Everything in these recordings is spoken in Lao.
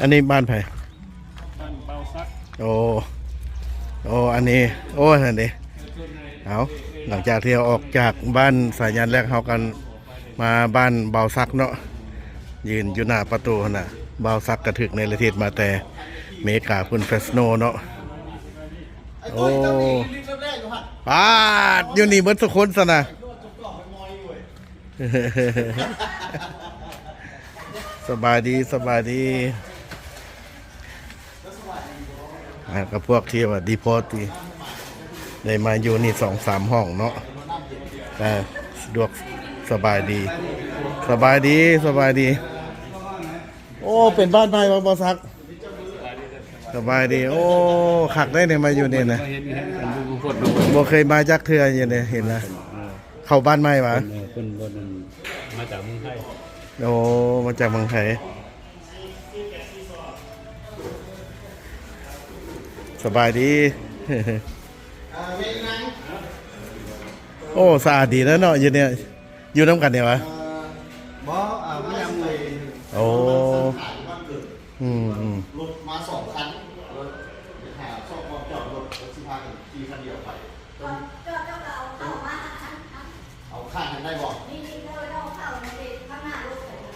ອັນນີ້ບ້ານໃຜ? ບ້ານບ່າວສັກ. ໂອ້ ໂອ້ ອັນນີ້ ໂອ້ ອັນນີ້ ເອົາ ຫຼັງຈາກທີ່ເຮົາອອກຈາກບ້ານສາຍັນແລ້ວ ເຮົາກັນມາບ້ານບ່າວສັກເນາະ ຢືນຢູ່ໜ້າປະຕູຫັ້ນນະ. ບ່າວສັກກະຖືກເນລະເທດມາແຕ່ເມກາພຸ້ນ ເຟຣສໂນເນາະ. ໂອ້ ປາດ ຢູ່ນີ້ເບິດທຸກຄົນຊັ້ນນະ. ສະບາຍດີ ສະບາຍດີ. ອ່າ ກັບພວກທີ່ວ່າດີພອດ ທີ່ໄດ້ມາຢູ່ນີ້ສອງສາມຫ້ອງເນາະ. ອ່າ ສະດວກສະບາຍດີ ສະບາຍດີ ສະບາຍດີ. ໂອ້ ເປັນບ້ານໃໝ່ບໍ່ ບ່າວສັກ? ສະບາຍດີ. ໂອ້ ຄັກໄດ໋ນີ້ ມາຢູ່ນີ້ນະ. ບໍ່ເຄີຍມາຈັກເທື່ອຢູ່ນີ້ ເຫັນນະ. ເອີ ເຂົ້າບ້ານໃໝ່ຫວາ? ເພິ່ນ ເອີ ເພິ່ນ ເພິ່ນມາຈາກເມືອງໄທ. ໂອ້ ມາຈາກເມືອງໄທ. ສະບາຍດີ. ໂອ້ ສະອາດດີແລ້ວເນາະ ຢູ່ນີ້. ຢູ່ນຳກັນນີ້ຫວາ? ເອີ ບໍ່ ອ່າ ມາຍາມໝູ່. ໂອ້ ອືມໆ ລົດມາສອງຄັນ ລົດ ໄປຫາຊອກບ່ອນຈອດລົດ ແລ້ວຊິພາກັນຂີ່ຄັນດຽວໄປ.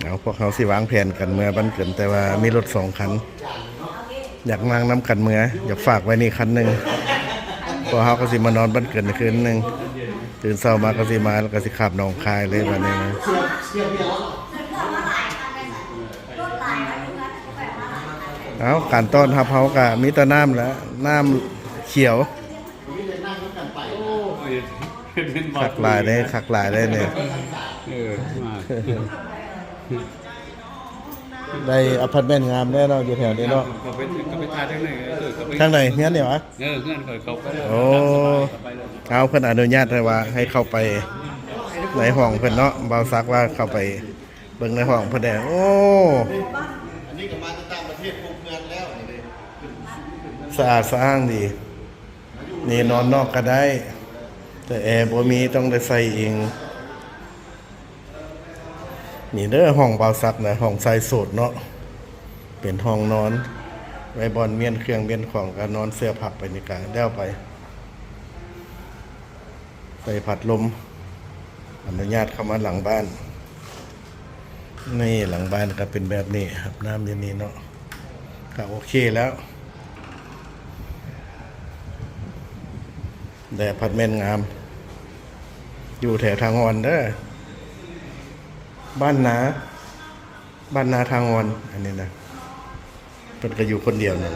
ເອົາ ພວກເຮົາຊິວາງແຜນກັນເມືອບ້ານເກີນ ແຕ່ວ່າມີລົດສອງຄັນ ຢາກນັ່ງນຳກັນເມືອ ຢາກຝາກໄວ້ນີ້ຄັນໜຶ່ງ ພວກເຮົາກໍຊິມານອນບ້ານເກີນຄືນໜຶ່ງ ຕື່ນເຊົ້າມາກໍຊິມາ ແລ້ວກໍຊິຂ້າມໜອງຄາຍເລີຍບັດນີ້ນະ. ເອົາ ການຕ້ອນຮັບເຮົາກະມີແຕ່ນ້ຳແຫຼະ ນ້ຳຂຽວ. ໂອ້ຍ ຄັກຫຼາຍເດ້ ຄັກຫຼາຍເດ້ນີ້. ເອີ ມາ ໄດ້ອາພາດເມັນງາມແດ່ເນາະ ຢູ່ແຖວນີ້ເນາະ. ເຂົ້າໄປ ເຂົ້າໄປຖ່າຍທາງໃນ ເອີ ເຂົ້າໄປ ທາງໃດ ເຮືອນນີ້ຫວາ? ເອີ ເຮືອນຂ້ອຍ ເຂົ້າໄປແລ້ວ. ໂອ້ ເອົາ ເພິ່ນອະນຸຍາດໃຫ້ວ່າ ໃຫ້ເຂົ້າໄປໃນຫ້ອງເພິ່ນເນາະ ບ່າວສັກວ່າເຂົ້າໄປ ເບິ່ງໃນຫ້ອງເພິ່ນແດ່. ໂອ້ ອັນນີ້ກໍມາແຕ່ຕ່າງປະເທດ ຄົບເຮືອນແລ້ວນີ້ເດ້. ສະອາດສະອ້າງດີ ນີ້ນອນນອກກໍໄດ້ ແຕ່ແອບໍ່ມີ ຕ້ອງໄດ້ໃສ່ເອງ. ນີ້ເດີ ຫ້ອງບ່າວສັກນະ ຫ້ອງຊາຍໂສດເນາະ ເປັນຫ້ອງນອນ ໄວ້ບ່ອນມ້ຽນເຄື່ອງມ້ຽນຂອງ ກໍນອນເຊື່ອພັກໄປນີ້ກະແລ້ວໄປ. ໃສ່ພັດລົມ ອະນຸຍາດເຂົ້າມາຫຼັງບ້ານ. ນີ້ຫຼັງບ້ານກໍເປັນແບບນີ້ ອາບນ້ຳຢູ່ນີ້ເນາະ ກໍໂອເຄແລ້ວ. ໄດ້ອາພາດເມັນງາມ ຢູ່ແຖວທາງອ່ອນເດີ ບ້ານນາ ບ້ານນາທາງອ່ອນ ອັນນີ້ນະ. ເພິ່ນກໍຢູ່ຄົນດຽວນັ້ນ.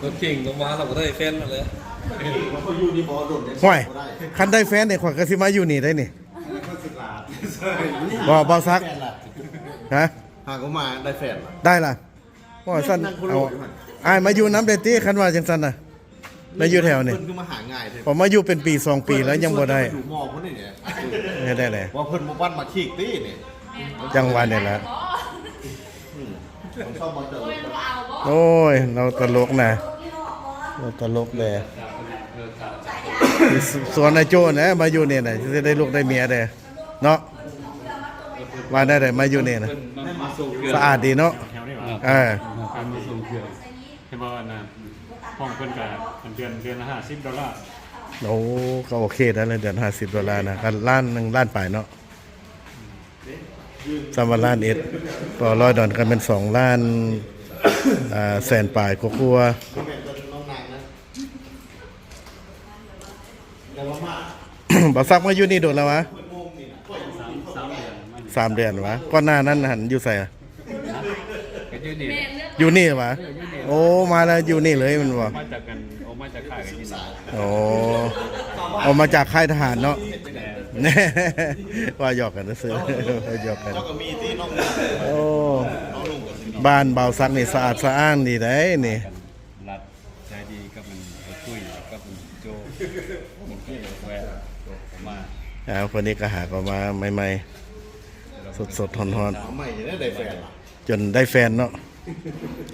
ລົດເກັ່ງລົງມາ ລາວກໍໄດ້ແຟນມາແລ້ວ. ຫ້ວຍ ຄັນໄດ້ແຟນນີ້ ຂ້ອຍກໍຊິມາຢູ່ນີ້ໄດ້ນີ້. ບໍ່ ບ່າວສັກ ຮະ? ຫາກໍມາໄດ້ແຟນລະ ໄດ້ລະ. ວ່າຊັ້ນ ເອົາ ອ້າຍມາຢູ່ນຳໄດ້ຕິ ຄັນວ່າຈັ່ງຊັ້ນນະ. ມາຢູ່ແຖວນີ້ ເພິ່ນຄືມາຫາງ່າຍແທ້. ຂ້ອຍມາຢູ່ເປັນປີສອງປີແລ້ວ ຍັງບໍ່ໄດ້. ເພິ່ນເພິ່ນຢູ່ໝໍພຸ້ນນີ້ແຫຼະ ເຮັດໄດ້ແຫຼະ ວ່າເພິ່ນບໍ່ປັນມາຄີກຕິນີ້. ຈັ່ງວ່ານີ້ແຫຼະ. ອືມ ເພິ່ນຊອບມາເຈີ. ໂອ້ຍ ລາວຕະຫຼົກນະ ລາວຕະຫຼົກແດ່. ສ- ສວນອ້າຍໂຈ້ນະ ມາຢູ່ນີ້ນະ ຊິໄດ້ລູກໄດ້ເມຍແດ່ເນາະ. ວ່າແນວໃດ ມາຢູ່ນີ້ນະ ສະອາດດີເນາະ. ເອີ ເຫັນບໍ່ ອັນນັ້ນ ຫ້ອງເພິ່ນກະເດືອນ ເດືອນລະຫ້າສິບໂດລາ. ໂອ້ ກໍໂອເຄໄດ໋ລະ ເດືອນຫ້າສິບໂດລານະ ກໍລ້ານໜຶ່ງ ລ້ານປາຍເນາະ. ສາມວ່າລ້ານເອັດ ຕໍ່ຮ້ອຍດອນກໍແມ່ນສອງລ້ານ ອ່າ ແສນປາຍກວ່າໆ. ບ່າວສັກມາຢູ່ນີ້ດົນແລ້ວຫວາ? ສາມ ສາມເດືອນ ສາມເດືອນຫວາ? ກ່ອນໜ້ານັ້ນຫັ້ນຢູ່ໃສ? ກໍຢູ່ນີ້ແຫຼະ ຢູ່ນີ້ຫວາ? ເອີ ຢູ່ນີ້. ໂອ້ ມາແລ້ວຢູ່ນີ້ເລີຍແມ່ນບໍ່? ມາຈາກກັນ ອອກມາຈາກຄ້າຍກໍຢູ່ນີ້. ໂອ້ ອອກມາຈາກຄ້າຍທະຫານເນາະ. ແມ່ນ ວ່າຫຍອກກັນຊື່ໆ ວ່າຫຍອກກັນ. ເຈົ້າກໍມີຕິນ້ອງ. ໂອ້ ນ້ອງໜຸ່ມກໍຊິມີ. ບ້ານບ່າວສັກນີ້ສະອາດສະອ້ານດີໃດ໋ນີ້. ລັດໃຈດີກັບມັນ ໄອ້ຕຸ້ຍກັບມັນໂຈ ມັນກໍແວະມາ. ອ້າວ ຄົນນີ້ກໍຫາກໍມາໃໝ່ໆ ສົດໆຮ້ອນໆ. ເອົາໃໝ່ຈະໄດ້ ໄດ້ແຟນລະ ຈົນໄດ້ແຟນເນາະ.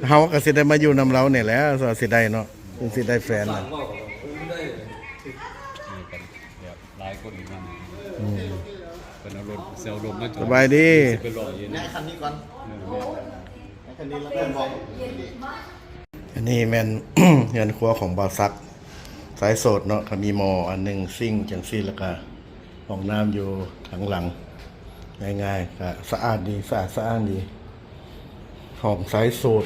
ເຮົາກໍຊິໄດ້ມາຢູ່ນຳລາວນີ້ແຫຼະ ຊິໄດ້ເນາະ ຈຶ່ງຊິໄດ້ແຟນນະ. ມີກັນແບບຫຼາຍຄົນນຳ. ອືມ ເພິ່ນ ເອົາລົດ ຊິເອົາລົດມາຈອດ ສະບາຍດີ ຊິໄປລໍຢູ່ ແນະຄັນນີ້ກ່ອນ ເອີ ແນະຄັນນີ້ແລ້ວເພິ່ນບອກ ອັນນີ້ແມ່ນ ເຮືອນຄົວຂອງບ່າວສັກ ຊາຍໂສດເນາະ ກໍມີໝໍ້ອັນໜຶ່ງ ຊິງຈັງຊີ້ ແລ້ວກໍຫ້ອງນ້ຳຢູ່ທາງຫຼັງ ງ່າຍໆ ກໍສະອາດດີ ສະອາດສະອ້ານດີ. ຫ້ອງຊາຍໂສດ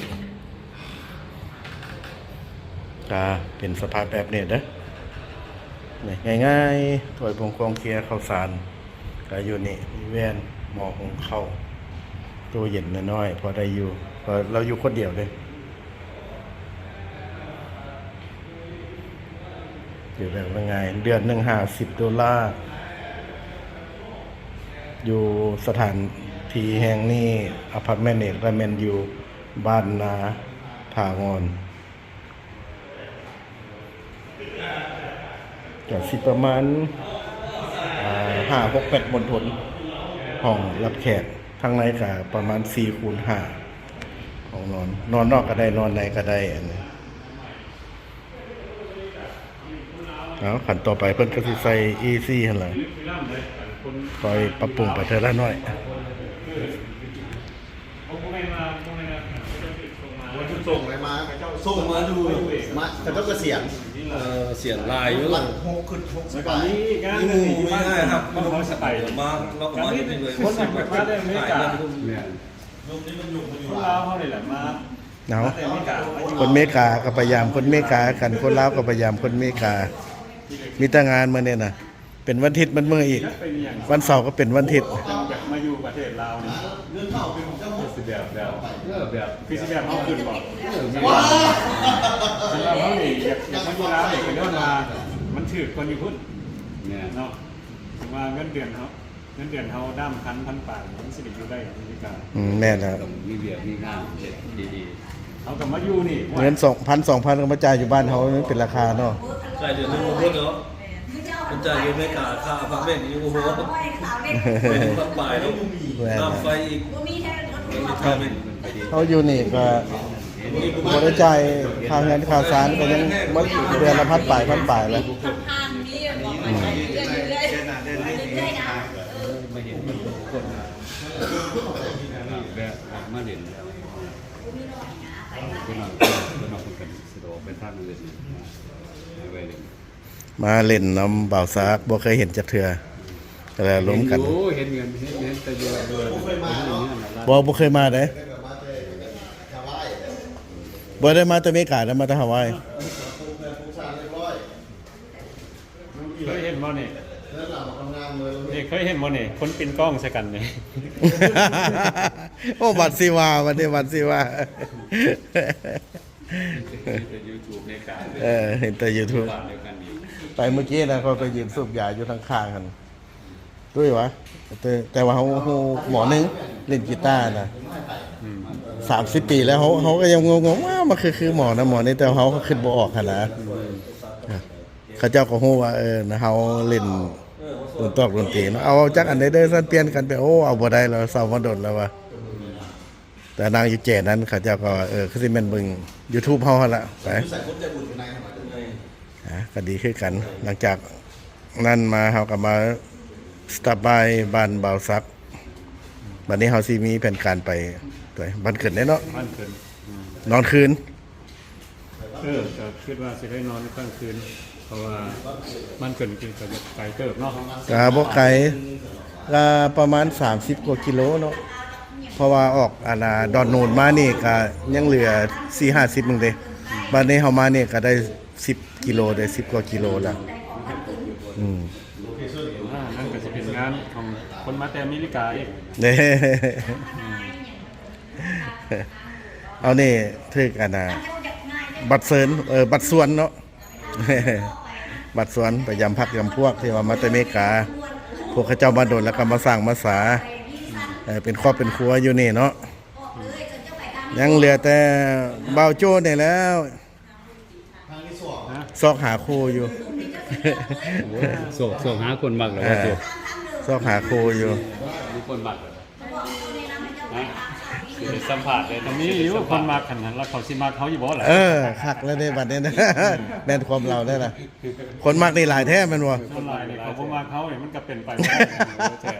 ກະເປັນສະພາບແບບນີ້ເດີ ນີ້ງ່າຍໆ ຖ້ວຍຜົງຄອງເຄຍ ເຂົ້າສານກະຢູ່ນີ້ ມີແວ່ນ ໝໍ້ຫຸງເຂົ້າ ຕູ້ເຢັນນ້ອຍໆ ພໍໄດ້ຢູ່ ເພາະລາວຢູ່ຄົນດຽວເດ້. ຢູ່ແບບວ່າງ່າຍ ເດືອນໜຶ່ງຫ້າສິບໂດລາ ຢູ່ສະຖານທີ່ແຫ່ງນີ້ ອາພາດເມັນນີ້ ກໍແມ່ນຢູ່ບ້ານນາຖາງອນ ກໍຊິປະມານ ອ່າ ຫ້າ ຫົກ ແປດ ມນທົນ ຫ້ອງຮັບແຂກ ທາງໃນກໍປະມານ ສີ່ ຄູນ ຫ້າ ຫ້ອງນອນ ນອນນອກກໍໄດ້ ນອນໃນກໍໄດ້ ອັນນີ້. ເອົາ ຂັ້ນຕໍ່ໄປເພິ່ນກໍຊິໃສ່ເອຊີຫັ້ນແຫຼະ ຄ່ອຍປັບປຸງໄປເທື່ອລະໜ້ອຍ ສົ່ງໄປມາ ສົ່ງມາຢູ່ ມາ ເຂົາເຈົ້າກະສຽນ ເອີ ສຽນຫຼາຍຢູ່ ຫຼັກຫົກຂຶ້ນຫົກສິບປາຍ ມີງານໜຶ່ງຢູ່ບ້ານເຮົາສະໄປ ມາ ເຮົາກໍມາຢູ່ນີ້ເລີຍ ຄົນມາແຕ່ອາເມລິກາ ແມ່ນ ຄົນລາວເຮົານີ້ແຫຼະມາ ເອົາ ຄົນເມກາກໍໄປຢາມຄົນເມກາກັນ ຄົນລາວກໍໄປຢາມຄົນເມກາ ມີແຕ່ງານມື້ນີ້ນະ ເປັນວັນທິດມັນມື້ອີກ ວັນເສົາກໍເປັນວັນທິດ ຢາກມາຢູ່ປະເທດລາວນີ້ ຄືຊິແບບ ແບບ ເອີ ແບບ ຄືຊິແບບເຮົາຄິດບໍ່ ເອີ ແມ່ນ ສຳລັບເຮົານີ້ ຢາກ ຢາກມາຢູ່ລາວນີ້ ກໍຍ້ອນວ່າມັນຖືກກວ່າຢູ່ພຸ້ນ ແມ່ນ ເນາະ ເຖິງວ່າເງິນເດືອນເຮົາ ເງິນເດືອນເຮົາດ້າມພັນ ພັນປາຍ ມັນຊິໄດ້ຢູ່ໄດ້ອາເມລິກາ ອືມ ແມ່ນແລ້ວ ຕ້ອງມີວຽກມີງານເຮັດດີໆ ເຮົາກໍມາຢູ່ນີ້ ເງິນສອງພັນ ສອງພັນ ກໍມາຈ່າຍຢູ່ບ້ານເຮົາ ມັນເປັນລາຄາເນາະ ຈ່າຍເດືອນໜຶ່ງບໍ່ໝົດເນາະ ມັນຈ່າຍຢູ່ອາເມລິກາ ຄ່າອາພາດເມັນຢູ່ ໂອ້ໂຫ ເປັນພັນປາຍເນາະ ແມ່ນ ນ້ຳໄຟອີກ ເຮົາຢູ່ນີ້ກໍບໍ່ໄດ້ຈ່າຍຄ່າເຮືອນຄ່າຊານ ກໍຍັງໝົດເດືອນລະພັນປາຍ ພັນປາຍແຫຼະ ອືມ. ມາເຫຼັ້ນແລ້ວ ເພິ່ນເອົາ ເພິ່ນເອົາ ເພິ່ນເອົາ ເພິ່ນກໍສະດອກໄປທາງອື່ນນີ້ນະ ໄປເຫຼັ້ນ ມາເຫຼັ້ນນຳບ່າວສາກ ບໍ່ເຄີຍເຫັນຈັກເທື່ອ ກໍເລີຍລົມກັນ ເຫັນຢູ່ ເຫັນ ເຫັນ ເຫັນແຕ່ຢູ່ ບໍ່ ບໍ່ເຄີຍມາເດ້ ບໍ່ໄດ້ມາແຕ່ເມກາ ໄດ້ມາແຕ່ຮາວາຍ. ເຄີຍເຫັນບໍ່ນີ້? ນີ້ເຄີຍເຫັນບໍ່ນີ້? ຄົນປິ່ນກ້ອງໃສ່ກັນນີ້. ໂອ້ ບັດຊິວ່າ ບັດນີ້ບັດຊິວ່າ. ເອີ ເຫັນແຕ່ຢູທູບ. ໄປມື້ກີ້ນະ ຂ້ອຍໄປຢືນສູບຢາຢູ່ທາງຂ້າງຫັ້ນ. ຕຸ້ຍຫວາ? ແຕ່ ແຕ່ວ່າເຮົາຮູ້ໝໍໜຶ່ງ ຫຼິ້ນກີຕານະ. ອືມ ສາມສິບປີແລ້ວ ເຮົາ ເຮົາກໍຍັງງົງໆ ວ່າມັນຄື ຄືໝໍນັ້ນໝໍນີ້ ແຕ່ເຮົາກໍຄິດບໍ່ອອກຫັ້ນນະ. ອືມ ເຂົາເຈົ້າກໍຮູ້ວ່າ ເອີ ເຮົາຫຼິ້ນດົນຕອກດົນຕີເນາະ. ເອົາຈັກອັນໃດເດີ ຊັ້ນປ່ຽນກັນໄປ. ໂອ້ ເອົາບໍ່ໄດ້ແລ້ວ ເຊົາມາດົນແລ້ວວ່າ. ແຕ່ນາງຢູ່ແຈນັ້ນ ເຂົາເຈົ້າກໍວ່າ ເອີ ຄືຊິແມ່ນເບິ່ງຢູທູບເຮົາຫັ້ນລະ. ໄປ ອ່າ ກໍດີຄືກັນ. ຫຼັງຈາກນັ້ນມາ ເຮົາກໍມາສະຕັອບບາຍບ້ານບ່າວສັກ. ບັດນີ້ເຮົາຊິມີແຜນການໄປ ໄປບ້ານເກີດແດ່ເນາະ. ບ້ານເກີດ ອືມ ນອນຄືນ. ເອີ ກໍຄິດວ່າຊິໄດ້ນອນກາງຄືນ ເພາະວ່າມັນເປັນ ກໍໄກເຕີບເນາະ. ກໍບໍ່ໄກ ກໍປະມານສາມສິບກວ່າກິໂລເນາະ. ເພາະວ່າອອກ ອັນນ່າ ດອນໂນນມານີ້ກໍຍັງເຫຼືອສີ່ຫ້າສິບໜຶ່ງເດ້. ບັດນີ້ເຮົາມານີ້ກໍໄດ້ສິບກິໂລເດ້ ສິບກວ່າກິໂລແລ້ວ. ອືມ ອ່າ ນັ້ນກໍຊິເປັນງານຂອງຄົນມາແຕ່ອາເມລິກາອີກ. ເດ້ ອືມ ເອົານີ້ຖືກ ອັນນ່າ ບັດເຊີນ ເອີ ບັດຊວນເນາະ. ບັດຊວນໄປຢາມພັກຢາມພວກທີ່ວ່າມາແຕ່ເມກາ. ພວກເຂົາເຈົ້າມາດົນແລ້ວກໍມາສ້າງມາສາ ເອີ ເປັນຄອບເປັນຄົວຢູ່ນີ້ເນາະ. ຍັງເຫຼືອແຕ່ບ່າວໂຈ້ນີ້ແລ້ວ ຊອກຫາຄູ່ຢູ່. ໂອ້ຍ ຊອກ ຊອກຫາຄົນມັກແລ້ວ ເອີ ວ່າໂຈ້ ຊອກຫາຄູ່ຢູ່. ມີຄົນມັກ ຮະ ຊິໄປສຳພາດເດ້. ກໍມີຢູ່ຄົນມັກຫັ້ນນະ ແລ້ວເຂົາຊິມັກເຮົາຢູ່ບໍ່ລະ? ເອີ ຄັກແລ້ວເດ້ບັດນີ້ນະ. ແມ່ນຄວາມລາວເດ້ລະ ຄົນມັກນີ້ຫຼາຍແທ້ແມ່ນບໍ່? ສ່ວນຫຼາຍນີ້ເຂົາບໍ່ມັກເຮົານີ້ ມັນກໍເປັນໄປບໍ່ໄດ້.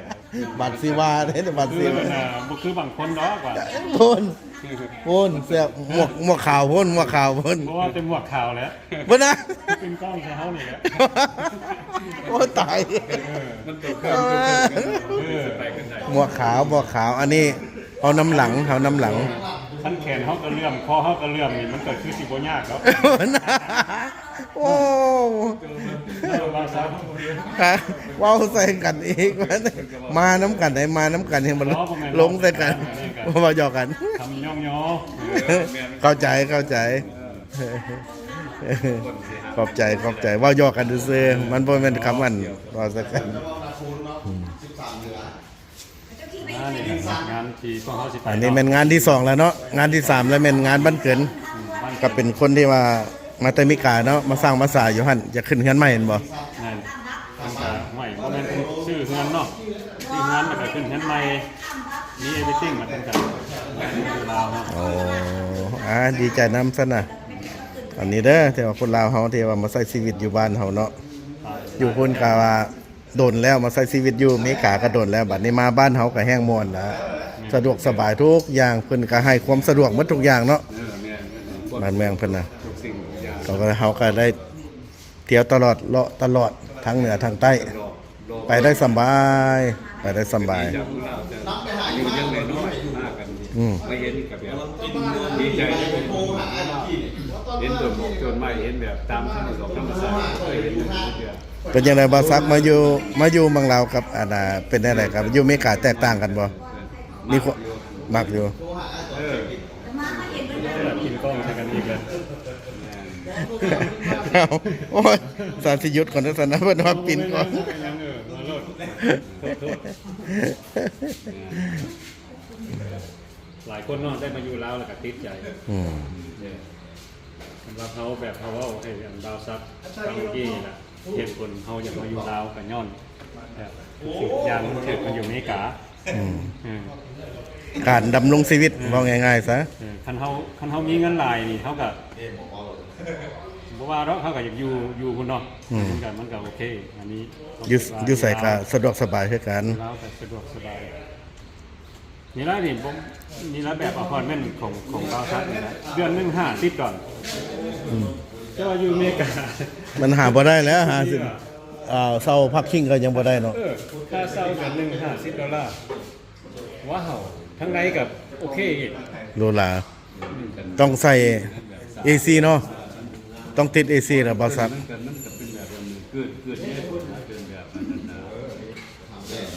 ບັດຊິວ່າເດ້ ບັດຊິວ່າ ຄື ເອີ ບໍ່ຄືບາງຄົນດອກວ່າ ໂອ້ນ ໂອ້ນ ເສື້ອໝວກ ໝວກຂາວໂອ້ນ ໝວກຂາວໂອ້ນ ບໍ່ວ່າແຕ່ໝວກຂາວແຫຼະ ເບິ່ງນະ ເປັນກ້ອງໃສ່ເຮົານີ້ແຫຼະ ໂອ້ ຕາຍ ເອີ ມັນຕົວເຄື່ອງ ເອີ ໝວກຂາວ ໝວກຂາວ ອັນນີ້ເຮົານຳຫຼັງ ເຮົານຳຫຼັງ ຄັນແຂນເຮົາກະເລື່ອມ ຄໍເຮົາກະເລື່ອມນີ້ ມັນກະຄືຊິບໍ່ຍາກດອກ ໂອ້ ຮະ ເວົ້າໃສ່ກັນອີກ ມານຳກັນໄດ໋ ມານຳກັນ ເຫັນບໍ່ ອໍ ບໍ່ແມ່ນ ລົງໃສ່ກັນ ບໍ່ແມ່ນ ເວົ້າຫຍອກກັນ ຄຳຍ້ອງຍໍ ເອີ ແມ່ນ ເຂົ້າໃຈ ເຂົ້າໃຈ ເອີ ຂອບໃຈ ຂອບໃຈ ເວົ້າຫຍອກກັນຊື່ໆ ມັນບໍ່ແມ່ນຄຳອັນ ເວົ້າໃສ່ກັນ ອືມ ອ່າ ນີ້ແມ່ນງານທີ່ພວກເຮົາຊິໄປເນາະ ອັນນີ້ແມ່ນງານທີສອງແລ້ວເນາະ ງານທີສາມແລ້ວແມ່ນງານວັນເກີດ ອືມ ກໍເປັນຄົນທີ່ວ່າມາແຕ່ເມກາເນາະ ມາສ້າງມາສາຢູ່ຫັ້ນ ຢາກຂຶ້ນເຮືອນໃໝ່ແມ່ນບໍ່? ແມ່ນ ເພິ່ນກະ ຫ້ວຍ ບໍ່ແມ່ນເພິ່ນຊື້ເຮືອນເນາະ ຊື້ເຮືອນແລ້ວກະຂຶ້ນເຮືອນໃໝ່ ມີ everything ລະເພິ່ນກະ ຢູ່ລາວເນາະ ໂອ້ ອ່າ ດີໃຈນຳຊັ້ນນະ ອັນນີ້ເດີ ທີ່ວ່າຄົນລາວເຮົາທີ່ວ່າມາໃຊ້ຊີວິດຢູ່ບ້ານເຮົາເນາະ ຢູ່ພຸ້ນກະວ່າ ດົນແລ້ວ ມາໃຊ້ຊີວິດຢູ່ເມກາກະດົນແລ້ວ ບັດນີ້ມາບ້ານເຮົາກະແຮ່ງມ່ວນນະ ສະດວກສະບາຍທຸກຢ່າງ ເພິ່ນກະໃຫ້ຄວາມສະດວກໝົດທຸກຢ່າງເນາະ ເອີ ແມ່ນໆ ບ້ານເມືອງເພິ່ນນະ ທຸກສິ່ງທຸກຢ່າງ ເຮົາກະ ເຮົາກະໄດ້ທ່ຽວຕະຫຼອດ ເລາະຕະຫຼອດ ທັງເໜືອທັງໃຕ້ ສະດວກ ໄປໄດ້ສະບາຍ ໄປໄດ້ສະບາຍ ອືມ ມາເຫັນກະແບບ ດີໃຈເລີຍ ເຫັນຕົ້ນໝອກຕົ້ນໄມ້ ເຫັນແບບຕາມທຳມະຊາດ ບໍ່ເຄີຍເຫັນຈັກເທື່ອ ເປັນຈັ່ງໃດບ່າວສັກ ມາຢູ່ ມາຢູ່ເມືອງລາວກັບ ອັນນ່າ ເປັນຈັ່ງໃດກັບຢູ່ເມກາແຕກຕ່າງກັນບໍ່? ມີຄວາມ ມັກຢູ່ ເອີ ກິນກ້ອງໃສ່ກັນອີກແລ້ວ ໂອ້ຍ ສາຊິຢຸດກ່ອນຊັ້ນນະ ເພິ່ນວ່າປິ່ນກ້ອງ ເອີ ມາໂລດ ໂທດ ໂທດ ຫຼາຍຄົນເນາະ ໄດ້ມາຢູ່ລາວແລ້ວກະຕິດໃຈ ອືມ ເອີ ສຳລັບເຮົາ ແບບເຮົາເວົ້າໃຫ້ອັນບ່າວສັກຟັງເມື່ອກີ້ນີ້ລະ ເຫດຜົນເຮົາຢາກມາຢູ່ລາວກະຍ້ອນແບບທຸກສິ່ງທຸກຢ່າງມັນຖືກມາຢູ່ອາເມລິກາ ອືມ ເອີ ການດຳລົງຊີວິດ ເອີ ເວົ້າງ່າຍໆຊະ ເອີ ຄັນເຮົາ ຄັນເຮົາມີເງິນຫຼາຍນີ້ ເຮົາກະບໍ່ວ່າດອກ ເຮົາກະຢາກຢູ່ ຢູ່ພຸ້ນເນາະ ອືມ ມັນກະ ມັນກະໂອເຄ ອັນນີ້ ຢູ່ ຢູ່ໃສກະສະດວກສະບາຍຄືກັນ ລາວກະສະດວກສະບາຍ ນີ້ລະນີ້ ນີ້ລະແບບອາພາດເມັນຂອງ ຂອງບ່າວສັກນີ້ນະ ເດືອນໜຶ່ງຫ້າສິບດອນ ອືມ ແຕ່ວ່າຢູ່ເມກາ ມັນຫາບໍ່ໄດ້ແລ້ວ ຫ້າສິບ ເອີ ເຊົ່າພາກຄີງກະຍັງບໍ່ໄດ້ເນາະ ເອີ ຄ່າເຊົ່າເດືອນໜຶ່ງຫ້າສິບໂດລາ ວ້າວ ທາງໃນກະໂອເຄອີກ ໂດລາ ອືມ ຕ້ອງໃສ່ເອຊີເນາະ ຕ້ອງຕິດເອຊີລະບ່າວສັກ ມັນກະ ມັນກະເປັນແບບນັ້ນ ເກີດ ເກີດເຫດຜົນເປັນແບບນັ້ນນະ ແບບ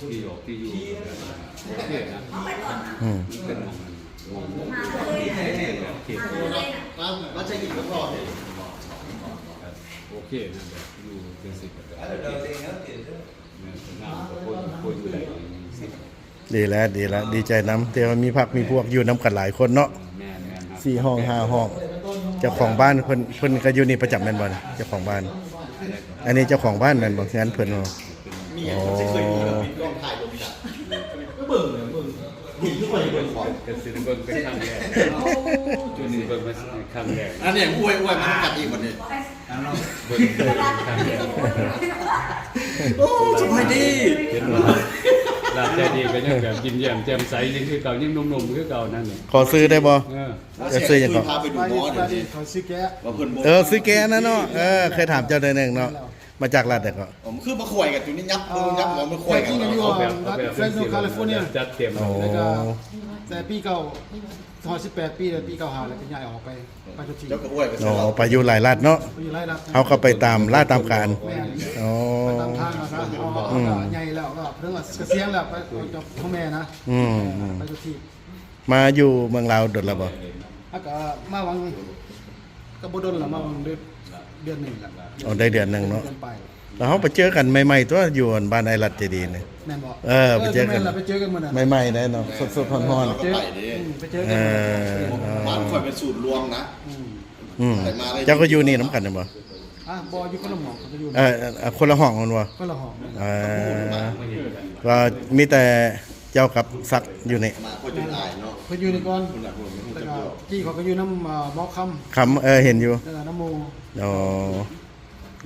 ທີ່ຢອກທີ່ຢູ່ແບບນັ້ນ ໂອເຄນະ ອືມ ມັນເປັນໝ່ອງນັ້ນ ໝ່ອງ ເປັນແບບເຂດ ມາ ມາໃຊ້ກິນກັບພໍ່ ໂອເຄນະ ແບບຢູ່ຈັ່ງຊີ້ກະ ໂອເຄ ແມ່ນ ງາມ ກະພໍຢູ່ ພໍຢູ່ໄດ້ ຈັ່ງຊີ້ ດີແລ້ວ ດີແລ້ວ ດີໃຈນຳ ທີ່ວ່າມີພັກມີພວກຢູ່ນຳກັນຫຼາຍຄົນເນາະ ແມ່ນໆ ສີ່ຫ້ອງຫ້າຫ້ອງ ເຈົ້າຂອງບ້ານເພິ່ນ ເພິ່ນກະຢູ່ນີ້ປະຈຳແມ່ນບໍ່ ເຈົ້າຂອງບ້ານ ອັນນີ້ເຈົ້າຂອງບ້ານແມ່ນບໍ່ ເຮືອນເພິ່ນບໍ່? ມີ ອໍ ເພິ່ນຊິເຄີຍມີແບບປິດກ້ອງຖ່າຍລົງກັນ ເບິ່ງເບິ່ງ ເບິ່ງຄືຂ້ອຍເບິ່ງຂອງ ກະຊິໄດ້ເບິ່ງເປັນຄັ້ງແລກ ໂອ້ ຈຸດນີ້ເບິ່ງເປັນຄັ້ງແລກ ອັນນີ້ອວຍ ອວຍມາກັນອີກບັດນີ້ ໂອ້ ສະບາຍດີ ເຫັນບໍ່ ຫຼານໃຈດີກະຍັງແບບຍິ້ມແຍ້ມແຈ່ມໃສ ຍັງຄືເກົ່າ ຍັງໜຸ່ມໆຄືເກົ່ານັ້ນນີ້ ຂໍຊື່ໄດ້ບໍ່? ເອີ ເຈົ້າຊື່ຫຍັງເກາະ? ພາໄປດູໝໍດຽວນີ້ ເຂົາຊື່ແກ້ ວ່າເພິ່ນບໍ່ ເອີ ຊື່ແກ້ນະເນາະ ເອີ ເຄີຍຖາມເຈົ້າເທື່ອໜຶ່ງເນາະ ມາຈາກລັດໃດເກາະ? ເອີ ຄືມາຄວາຍກັນຢູ່ນີ້ ຍັບ ເອີ ຍັບຫົວມາຄວາຍກັນ ແທ້ຈິງກະຢູ່ ເອົາແບບ Fresno California ຈັດເຕັມ ອໍ ແລ້ວກະແຕ່ປີເກົ້າ ຮອດສິບແປດປີ ແລ້ວປີເກົ້າຫ້າ ແລ້ວກະຍ້າຍອອກໄປ ໄປທຸກທີ່ ເຈົ້າກະອວຍໄປ ອໍ ໄປຢູ່ຫຼາຍລັດເນາະ ໄປຢູ່ຫຼາຍລັດ ເຮົາກະໄປຕາມລາຕາມການ ແມ່ນ ອໍ ໄປຕາມທາງເນາະ ເຮົາກະ ອືມ ໃຫຍ່ແລ້ວ ກະເພິ່ນກະກະສຽນແລ້ວ ໄປກັບພໍ່ແມ່ນະ ອືມ ໄປທຸກທີ່ ມາຢູ່ເມືອງລາວດົນແລ້ວບໍ່? ອາ ກະມາຫວັງ ກະບໍ່ດົນລະ ມາຫວັງເດືອນ ເດືອນໜຶ່ງລະ ອໍ ໄດ້ເດືອນໜຶ່ງເນາະ ເດືອນປາຍ ແລ້ວເຮົາໄປເຈີກັນໃໝ່ໆຕົວະ ຢູ່ອັນບ້ານອ້າຍລັດເຈດີນີ້ ແມ່ນບໍ່? ເອີ ໄປເຈີກັນ ເອີ ແມ່ນລະ ໄປເຈີກັນມື້ນັ້ນ ໃໝ່ໆເດ້ເນາະ ສົດໆຮ້ອນໆ ເຈີ ອືມ ໄປເຈີກັນມື້ນັ້ນ ເອີ ບ້ານຂ້ອຍເປັນສູນລວມນະ ອືມ ອືມ ເຈົ້າກະຢູ່ນີ້ນຳກັນແມ່ນບໍ່? ອ່າ ບໍ່ ຢູ່ຄົນລະຫ້ອງ ເຂົາຈະຢູ່ ເອີ ເອີ ຄົນລະຫ້ອງແມ່ນບໍ່? ຄົນລະຫ້ອງ ເອີ ກະມີແຕ່ເຈົ້າກັບສັກຢູ່ນີ້ ເພິ່ນຢູ່ນີ້ກ່ອນ ແລ້ວກະກີ້ເຂົາກະຢູ່ນຳ ເອີ ໝໍຄຳ ຄຳ ເອີ ເຫັນຢູ່ ເອີ ນຳໝູ່ ອໍ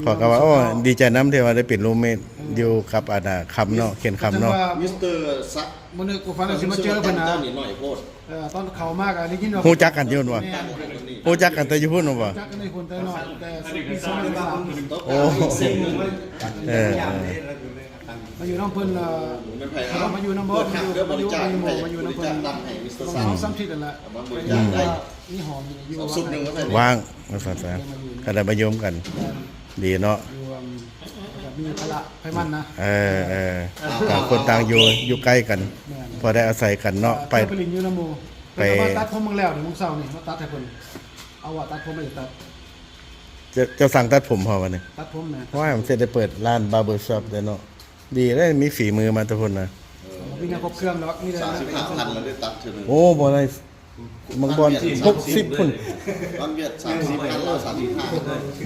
ຂ້ອຍກໍວ່າ ໂອ້ ດີໃຈນຳທີ່ວ່າໄດ້ເປັນຣູມເມດຢູ່ກັບອັນນ່າ ຄຳເນາະ ເຂນຄຳເນາະ ມິສເຕີຊັກ ມື້ນີ້ກູຝັນວ່າຊິມາເຈີເພິ່ນນະ ເຈົ້ານີ້ໜ້ອຍໂພດ ເອີ ຕອນເຂົ້າມາກໍໄດ້ຍິນວ່າ ຮູ້ຈັກກັນຢູ່ບໍ່? ແມ່ນ ຮູ້ຈັກກັນແຕ່ຢູ່ພຸ້ນບໍ່? ຮູ້ຈັກກັນຢູ່ພຸ້ນແຕ່ນ້ອຍ ແຕ່ປີສອງພັນສິບສາມ ໂອ້ ເອີ ເອີ ມາຢູ່ນຳເພິ່ນ ເອີ ມາຢູ່ນຳບໍ່ ມາຢູ່ ມາຢູ່ ມາຢູ່ນຳເພິ່ນ ສອງສາມທິດຫັ້ນລະ ມີຫ້ອງຢູ່ ວ່າງວ່າຊັ້ນຊະ ກໍໄດ້ມາຢູ່ນຳກັນ ແມ່ນ ດີເນາະ ຢູ່ ອັນ ກໍມີພາລະໃຜມັນນະ ເອີ ເອີ ຕ່າງຄົນຕ່າງຢູ່ ຢູ່ໃກ້ກັນ ແມ່ນ ພໍໄດ້ອາໄສກັນເນາະ ໄປ ໄປ ໄປຕັດຜົມເບິ່ງແລ້ວນີ້ ມື້ເຊົ້ານີ້ມາຕັດໃຫ້ເພິ່ນ ເອົາວ່າຕັດຜົມໃຫ້ຕັດ ເຈົ້າ ເຈົ້າສັ່ງຕັດຜົມເຮົາວະນີ້ ຕັດຜົມນະ ໂອ້ຍ ມັນຊິໄດ້ເປີດຮ້ານບາເບີຊັອບເດ້ເນາະ ດີເດ້ ມີຝີມືມາແຕ່ພຸ້ນນະ ເອີ ບໍ່ມີແນວຄົບເຄື່ອງດອກ ມີແຕ່ສາມສິບຫ້າພັນແລ້ວໄດ້ຕັດເທື່ອໜຶ່ງ ໂອ້ ບໍ່ໄດ້ ບາງບ່ອນຫົກສິບພຸ້ນ ຕອນຫວຽດສາມສິບພັນ ລາວສາມສິບຫ້າ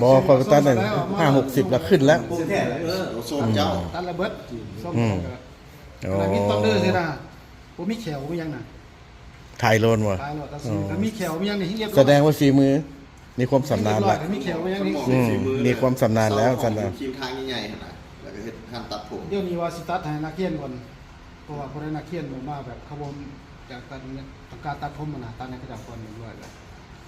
ບໍ່ ຂ້ອຍໄປຕັດນັ້ນຫ້າຫົກສິບ ແລ້ວຂຶ້ນແລ້ວ ໂອ້ ໂຊມເຈົ້າ ຕັດລະເບີດ ອືມ ໂອ້ ມີຕອນເດີຊິນະ ບໍ່ມີແຂ້ວບໍ່ມີຫຍັງນະ ຖ່າຍໂລນບໍ່? ຕາຍແລ້ວ ຕາຍແລ້ວ ອໍ ກໍມີແຂ້ວມີຫຍັງນີ້ ສະແດງວ່າຝີມື ມີຄວາມຊຳນານແລ້ວ ມີແຂ້ວມີຫຍັງນີ້ ອືມ ມີຄວາມຊຳນານແລ້ວຊັ້ນນະ ຢູ່ຄຣີມທາງໃຫຍ່ໆຫັ້ນນະ ແລ້ວກໍເຮັດຮ້ານຕັດຜົມ ດຽວນີ້ວ່າຊິຕັດໃຫ້ນັກຮຽນກ່ອນ ເພາະວ່າຜູ້ໃດນັກຮຽນອອກມາແບບ ເຂົາບໍ່ຢາກຕັດ ຕ້ອງການຕັດຜົມຫັ້ນນະ ຕັດໃຫ້ເຂົາເຈົ້າກ່ອນຮຽບຮ້ອຍແລ້ວ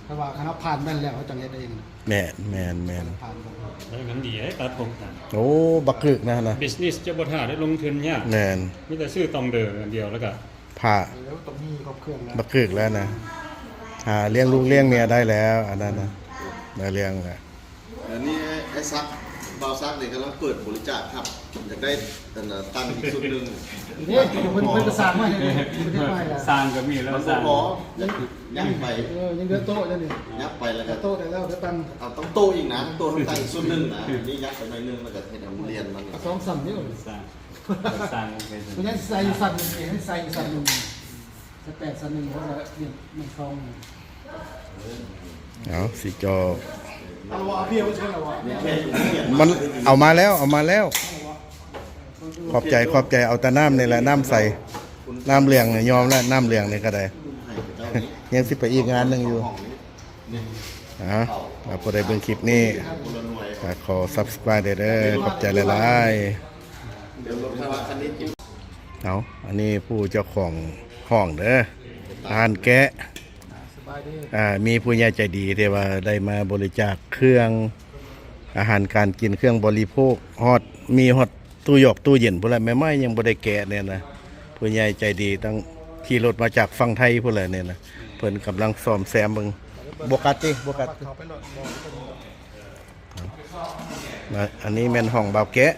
ແຕ່ວ່າຄັນເຮົາຜ່ານແມ່ນແລ້ວ ເຮົາຈັ່ງເຮັດເອງ ແມ່ນ ແມ່ນ ແມ່ນ ຜ່ານກ່ອນ ເອີ ມັນດີເດ້ຕັດຜົມ ໂອ້ ບັກກຶກນະຫັ້ນນະ ບິສເນສ ເຈົ້າບໍ່ຖ້າໄດ້ລົງທຶນຍາກ ແມ່ນ ມີແຕ່ຊື້ຕ່ອງເດີອັນດຽວ ແລ້ວກໍ ພະ ເອີ ຕ້ອງມີຄອບເຄື່ອງແລ້ວ ບັກກຶກແລ້ວນະ ຫາລ້ຽງລູກລ້ຽງເມຍໄດ້ແລ້ວ ອັນນັ້ນນະ ໄດ້ເລື່ອງແລ້ວ ອັນນີ້ໄອ້ ໄອ້ສັກ ບ່າວສັກນີ້ກຳລັງເປີດບໍລິຈາກຮັບ ຢາກໄດ້ອັນນ່າ ຕັ້ງອີກຊຸດໜຶ່ງ ເດ້ ເພິ່ນ ເພິ່ນກໍສ້າງມາໃຫ້ເດ້ ເພິ່ນເຮັດມາໃຫ້ແລ້ວ ສ້າງກໍມີແລ້ວ ມັນບໍ່ພໍ ຍັງ ຍັງໄປ ເອີ ຍັງເຫຼືອໂຕະຢູ່ນີ້ ຍັງໄປແລ້ວກໍໂຕະໄດ້ແລ້ວ ດຽວຕັ້ງ ເອົາ ຕ້ອງໂຕະອີກນະ ໂຕະຕ້ອງຕັ້ງອີກຊຸດໜຶ່ງນະ ອັນນີ້ຍັງໄປໜ້ອຍໜຶ່ງ ແລ້ວກໍເຮັດໃຫ້ມັນລຽນມັນ ເອົາສອງຊັ້ນເດີ ສ້າງ ສ້າງໄປ ມັນຍັງໃສ່ຊັ້ນໜຶ່ງ ໃສ່ຊັ້ນໜຶ່ງ ໃສ່ແປດຊັ້ນໜຶ່ງ ເພາະວ່າລຽນມັນສອງ ເອົາ ຊິຈໍ ມັນເອົາມາແລ້ວ ເອົາມາແລ້ວ ຂອບໃຈ ຂອບໃຈ ເອົາແຕ່ນ້ຳນີ້ແຫຼະ ນ້ຳໃສ ນ້ຳເຫຼືອງນີ້ຍອມແລ້ວ ນ້ຳເຫຼືອງນີ້ກໍໄດ້ ຍັງຊິໄປອີກງານໜຶ່ງຢູ່ ອ່າ ຖ້າຜູ້ໃດເບິ່ງຄລິບນີ້ ກໍຂໍ Subscribe ໄດ້ເດີ ຂອບໃຈຫຼາຍໆ ເອົາ ອັນນີ້ຜູ້ເຈົ້າຂອງຫ້ອງເດີ ຮ້ານແກະ ອ່າ ມີຜູ້ໃຫຍ່ໃຈດີທີ່ວ່າໄດ້ມາບໍລິຈາກເຄື່ອງ ອາຫານການກິນ ເຄື່ອງບໍລິໂພກ ຮອດ ມີຮອດ ຕູ້ຢອກຕູ້ເຢັນພຸ້ນແຫຼະ ໃໝ່ໆ ຍັງບໍ່ໄດ້ແກະແນ່ນະ ຜູ້ໃຫຍ່ໃຈດີຕັ້ງຂີ່ລົດມາຈາກຝັ່ງໄທພຸ້ນແຫຼະນີ້ນະ ເພິ່ນກຳລັງສ້ອມແຊມເບິ່ງ ບໍ່ກັດຕິ ບໍ່ກັດຕິ ນະ ອັນນີ້ແມ່ນຫ້ອງບ່າວແກະ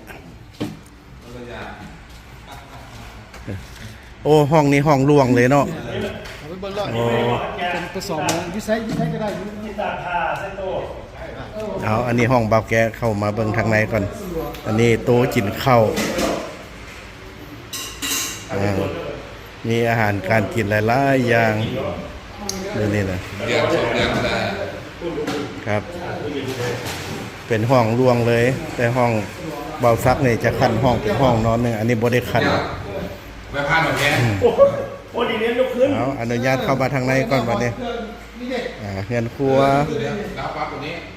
ໂອ້ ຫ້ອງນີ້ຫ້ອງຫຼວງເລີຍເນາະ ເອົາໄປເບິ່ງເລີຍ ໂອ້ ເປັນ ໄປສ້ອມເບິ່ງ ຢູ່ໃສ ຢູ່ໃສກໍໄດ້ ຢູ່ ເອົາ ອັນນີ້ຫ້ອງບ່າວແກະ ເຂົ້າມາເບິ່ງທາງໃນກ່ອນ ອັນນີ້ໂຕະກິນເຂົ້າ ອ່າ ມີອາຫານການກິນຫຼາຍໆຢ່າງ ເລື່ອງນີ້ນະ ເດືອນສອງເດືອນກໍໄດ້ ຄັບ ເປັນຫ້ອງຫຼວງເລີຍ ແຕ່ຫ້ອງບ່າວສັກນີ້ຈະຂັ້ນຫ້ອງເປັນຫ້ອງນອນໜຶ່ງ ອັນນີ້ບໍ່ໄດ້ຂັ້ນ ໄປຜ່ານເອົາແພ ອືມ ໂອ້ ໂອ້ ດີເດ້ ຍົກຂຶ້ນ ເອົາ ອະນຸຍາດເຂົ້າມາທາງໃນກ່ອນບັດນີ້ ອ່າ ເຮືອນຄົວ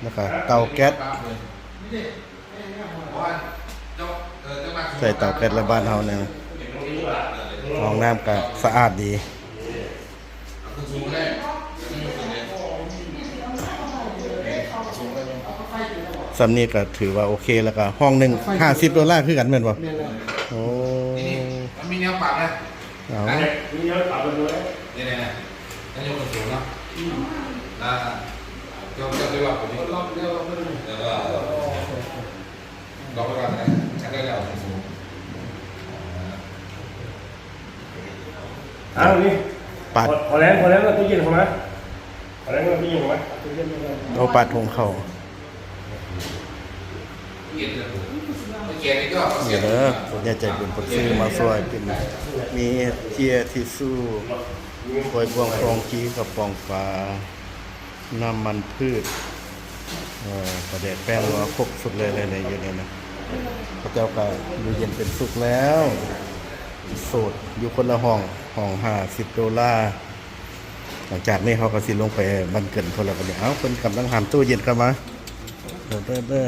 ແລ້ວກໍເຕົາແກັສ ໃສ່ເຕົາແກັສລະບ້ານເຮົານີ້ ຫ້ອງນ້ຳກໍສະອາດດີ ສ່ຳນີ້ກໍຖືວ່າໂອເຄ ແລ້ວກໍຫ້ອງໜຶ່ງຫ້າສິບໂດລາຄືກັນແມ່ນບໍ່? ແມ່ນແລ້ວ ໂອ້ ມັນມີແນວປັບນະ ເອົາ ນີ້ນະ ນາຍົກກະຊວງເນາະ ອືມ ລະເຈົ້າ ເຈົ້າໄດ້ວ່າເພິ່ນ ແລ້ວກໍ ລອງໄປວ່າກັນ ຄັນໄດ້ແລ້ວ ເອົານີ້ ປາດ ພໍແລ້ວ ພໍແລ້ວ ເອົາຕູ້ເຢັນເຂົ້າມາ ພໍແລ້ວ ເອົາຕູ້ເຢັນເຂົ້າມາ ໂອ້ ປາດໂຮງເຂົ້າ. ນີ້ເດີ ຜູ້ໃຫຍ່ໃຈບຸນເພິ່ນຊື້ມາຊ່ວຍ ເປັນ ມີເຈ້ຍ ທິຊຊູ ຖ້ວຍບ່ວງ ຟອງຈີ ກະປ໋ອງປາ ນ້ຳມັນພືດ ເອີ ປາແດກ ແປ້ງນົວ ຄົບຊຸດເລີຍ ໃນ ໃນຢູ່ນີ້ນະ ເຂົາເຈົ້າກະຢູ່ເຢັນເປັນສຸກແລ້ວ ໂສດ ຢູ່ຄົນລະຫ້ອງ ຫ້ອງຫ້າສິບໂດລາ. ຫຼັງຈາກນີ້ເຮົາກໍຊິລົງໄປບ້ານເກີນພຸ້ນລະບັດນີ້ ເອົ້າ ເພິ່ນກຳລັງຫາມຕູ້ເຢັນເຂົ້າມາ ເດີ ເດີ ເດີ.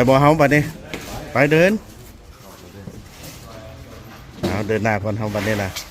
ບໍ່ເຮົາບັດນີ້? ໄປເດີນ ເອົາ ເດີນໜ້າກ່ອນເຮົາບັດນີ້ນະ.